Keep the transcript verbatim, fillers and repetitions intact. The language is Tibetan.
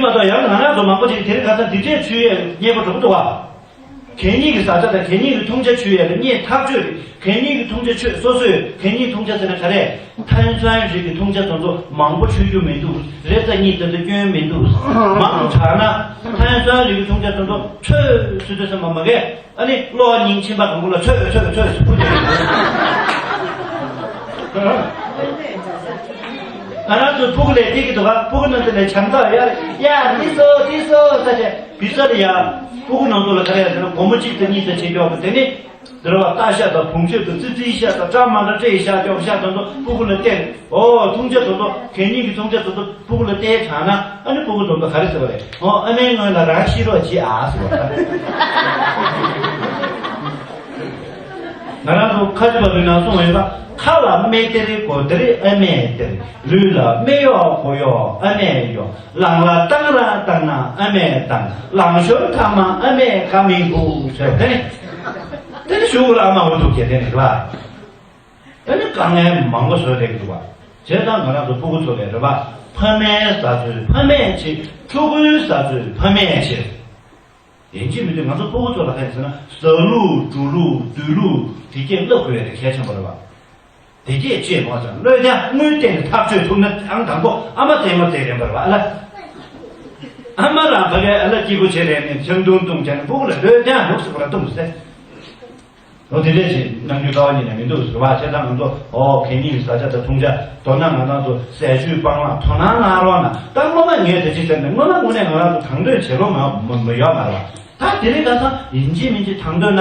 མ་གཏོགས་ཡང་ང་རང་ཚོ་མང་པོ་ཅིག་དེ་རིང་ཁ་སང་འདི་འདྲས་ཆུ་ཡས་རྙེད་པ་འགྲོ་གི་འདུག་བ། གད་སྙིགས་ཀྱི་བཟའ་བཅའ་དང་གད་སྙིགས་ཀྱི་འཐུང་ཆ་ཆུ་ཡས་ལ་རྙེད་ཐག་ཆོད་རེད། གད་སྙིགས་ཀྱི་འཐུང་ཆ་ཆོད་སོ་སོས་གད་སྙིགས་འཐུང་ཆ་ཟེར་ན་ག་རེ། ཐན་སོན་རིགས་ཀྱི་འཐུང་ཆ་དེ་ཚོ་མང་པོ་མཆོད་རྒྱུ་མི་འདུག་རེ་ཙམ་གཉིས་ཙམ་དེ་སྐྱོན་མི་འདུག་མང་དུ་དྲགས་ན་ཐན་སོན་རིགས་ཀྱི་འཐུང་ཆ་དེ་ཚོ་ཆོད་སུ་དུ་སེམས་པ་མ་གས། ཨ་ནི་གློ་བ་སྙིང་མཆིན་པ་གང་པོ་ལ་ཆོད་ཆོད་ཆོད་ཟེར་ཕུ་ཆོད། ང་རང་ཚོ་ཕྲུ་གུ་ལས་སྐྱེས་ཀྱི་འདུག་ག་ཕྲུ་གུ་ནང་དུ་ནས་བྱམས་ཐག་ཡར་ཡར་འདི་སོ་འདི་སོ་ཟེར་ཏེ་བི་ས་ལ་ཡ། ཕྲུ་གུ་ནང་དུ་ལ་ག་རེ་ཟེར་ན་སྒོར་མོ་གཅིག་དང་གཉིས་དང་བྱེད་ཀྱོག་གི་དེ་ནི། འདིར་བ་སྟག་ཤ་དང་བུང་ཤ་དང་ཙི་ཙིའི་ཤ་དང་སྐྲ་མ་འདྲ་སྤྲེའི་ཤ་ཀྱོག་ཤ་དང་དུ་ཕྲུ་གུ་ལ་བསྟན། ཨོ་འཐུང་ཆ་དང་དུ་གད་སྙིགས་ཀྱི་འཐུང་ཆ་དང་དུ་ཕྲུ་གུ་ལ་བསྟན་བྱ་ན་ཨ་ནི་ཕྲུ་གུ་དང་དུ་ག་རེ་ཟེར་བ་རེད། ཨོ་ཨ་མའི་སྔོན་ལ་རང་ཤི་རོགས་བྱེད་ཨ་ཟེར་བ་རེད། ང་རང་ཚོ་ཁ་ཆེ་བ་ལུས་ནང་གསུངས་ཡོད་པ། ཁ་ལ་སྨེ་སྟེར་མགོ་སྟེར་ཨ་མས་སྟེར། ལུས་ལ་སྨེ་གཡོགས་མགོ་གཡོགས་ཨ་མས་གཡོགས། ལང་ལ་བཏང་ར་བཏང་ན་ཨ་མས་བཏང་། ལང་ཤོར་ཐ་མ་ཨ་མས་ཁ་མི་ཁུག་ཟེར་དེ་ནི། དེ་ནི་གཞུག་ལ་ཨ་མ་འུ་ཐུག་གྱེས་དེ་ནི་ལ། དེ་ནི་དཀའ་ངལ་མང་པོ་བཟོས་བསྡད་ཀྱི་འདུག་བ། བྱས་ཙང་ང་རང་ཚོ་ཕྲུ་གུ་ཚོ་ལས་རེད་པ། ཕ་མའི་ཟ་ཚོད་ཕ་མས་བྱེད། ཕྲུ་གུའི་ཟ་ཚོད་ཕ་མས་བྱེད། ཡིན་གཅིག་མིན་གཅིག་ང་ཚོ་ཕྲུ་གུ་ཚོ་ལ་ག་རེ་ཟེར་ན་ཟ་ལུགས་འགྲོ་ལུགས་སྡོད་ལུགས་དེ་གས་བསླབ་དགོས་ཡ་དེ་གལ་ཆེན་པོ་རེད་པ། དེ་གས་བྱས་མ་ཚར་བློས་བཏང་དངུལ་བཏོན་ནས་ཐག་གཅོད་ཐུབ་ན་ཨང་དང་པོ་ཨ་མ་བཙས་མ་བཙས་རན་པ་རེད་པ་ཨ་ལ། ཨ་མ་རང་ཕ་གའི་ཨ་ལ་སྐྱིད་པོ་བྱས་རན་ནས་ཆང་བཏུང་བཏུང་བྱས་ནས་ཕྲུ་གུ་ལ་བློས་བཏང་ལུགས་སུ་བ་ལ་བཏུང་ཟེར། ལོ་དེ་འདྲས་ཞིག་གནང་རྒྱུ་རྩ་བ་ཉིད་ནས་མི་འདུག་ཟེར་བ་བྱས་ཙང་ང་ཚོ་ཨོ་གད་སྙིགས་ཀྱི་བཟའ་བཅའ་དང་འཐུང་ཆ་མདོར་ན་ང་རང་ཚོ་ཟས་བཅུད་སྤང་བླང་དོ་སྣང་གནང་རོགས་གནང་། ད་སྔོན་མ་ངས་དེ་ཅི་ཟེར་ནས་སྔོན་མ་དངོས་གནས་ང་རང་ཚོ་དང་དོད་བྱེད་ལོང་མ་མ་མ་ཡོད་མ་རེད་བ། ད་དེ་རིང་ཁ་སང་ཡིན་གཅིག་མིན་གཅིག་དང་དོད་གནང་